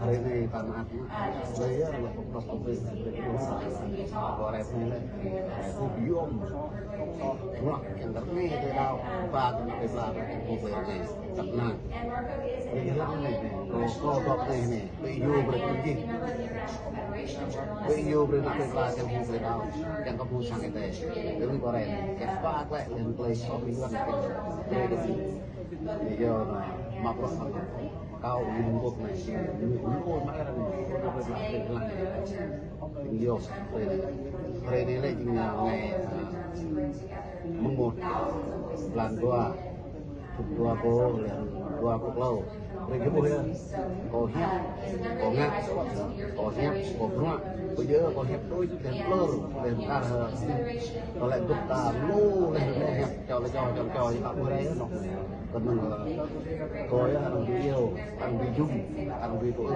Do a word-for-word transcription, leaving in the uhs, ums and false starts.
Hrơi anai ta mơak mă. Hrơi anai lĕ kơkuh kơkuh kơkuh kơkuh. Kơ hrơi anai lĕ, hrơi anai lĕ, ƀu yôm. Kơkuh, kiăng kơ rơngai tơlơi đaŏ, ba kơ ană plơi pla, kơkuh kơkuh kơkuh. Čăk nang. Hrơi anai lĕ, kơ, kơ dŏ anai lĕ, ƀu yôm brơi kơkuh. Ƀu yôm brơi ană plơi pla, kiăng kơ tơlơi đaŏ, kiăng kơ ƀu sang kơ tơlơi. Hrơi anai kơ hrơi anai, kiăng ba kơ lĕ, lĕ tơlơi soh ƀu yôm kơ tơlơi đaŏ. Ƀu yôm, mă bruă mă bruă. Kâo ƀing mơ̆ng anai, ƀing mơ̆ng anai, ƀing mơ̆ng anai, ƀing mơ̆ng anai. Ƀing yơh, hrơi anai. Hrơi anai lĕ jing anai, ah, mơ̆ng mơmŏt, blan dua, thŭn dua rơbâo, lĕ dua rơbâo klâo. Hrơi anai ƀuh yơh. Kâo hiăp, kâo ngă, kâo hiăp, kâo bruă. Ƀu djơ̆ kâo hiăp đôč, lĕ plơr, lĕ kar, kâo lĕ dŏ ta lu, lĕ lĕ hiăp, čô lĕ čô, čô lĕ čô, yua kơ ƀuh hrơi anai. Kơnơ̆ng, ơ, kâo yơh arăng ƀu iâu, arăng ƀu jum, arăng ƀu tŭ ư,